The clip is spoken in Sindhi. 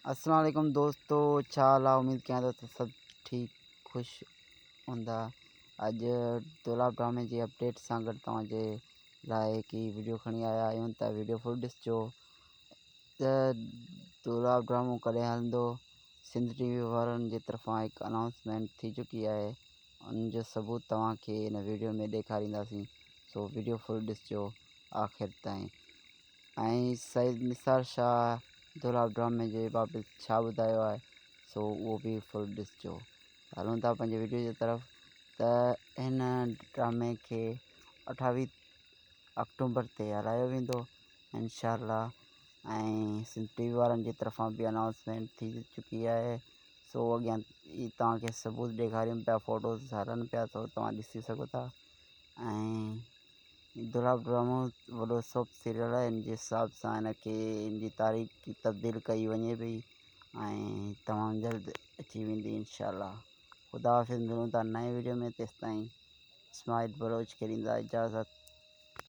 السلام عليڪم دوستو ڇا حال آ اميد ڪيان ٿو ته سڀ ٺيڪ خوش هوندا. اڄ دولاب ڊرامي جي اپڊيٽ سان گڏ توهان جي لاء هڪ ويڊيو کڻي آيا آهيون ته ويڊيو فل ڏسجو ته دولاب ڊرامو ڪڏهن هلندو. سنڌ ٽي وي وارن جي طرفان هڪ انائونسمينٽ ٿي چڪي آهي، ان جو ثبوت توهان کي هن ويڊيو ۾ ڏيکارينداسين، سو ويڊيو فل ڏسجو آخر تائين. ۽ سيد نثار شاهه دولاب ڊرامي جي بابت ڇا ٻڌايو آهي سو اهو به فل ڏسجو. هلون ٿا پنهنجي ويڊيو جي طرف ته هن ڊرامي کي 28 آڪٽوبر تي هلايو ويندو انشاء الله، ۽ سنڌ ٽي وي وارن جي طرفان به انائونسمينٽ ٿي چڪي آهي، سو اڳيان توهان کي ثبوت ڏيکاريون پيا، فوٽوز هلن پيا، سو توهان ڏسي سگهو ٿا. ۽ دولاب ڊرامو وڏو سوپ سيريل آهي، ان جي حساب سان هن کي ان جي تاريخ تبديل ڪئي وڃي پئي ۽ تمام جلد اچي ويندي انشاء الله. خدا حافظ، ملون ٿا نئين ويڊيو ۾، تيستائين اسماعيل بلوچ کي ڏيندا اجازت.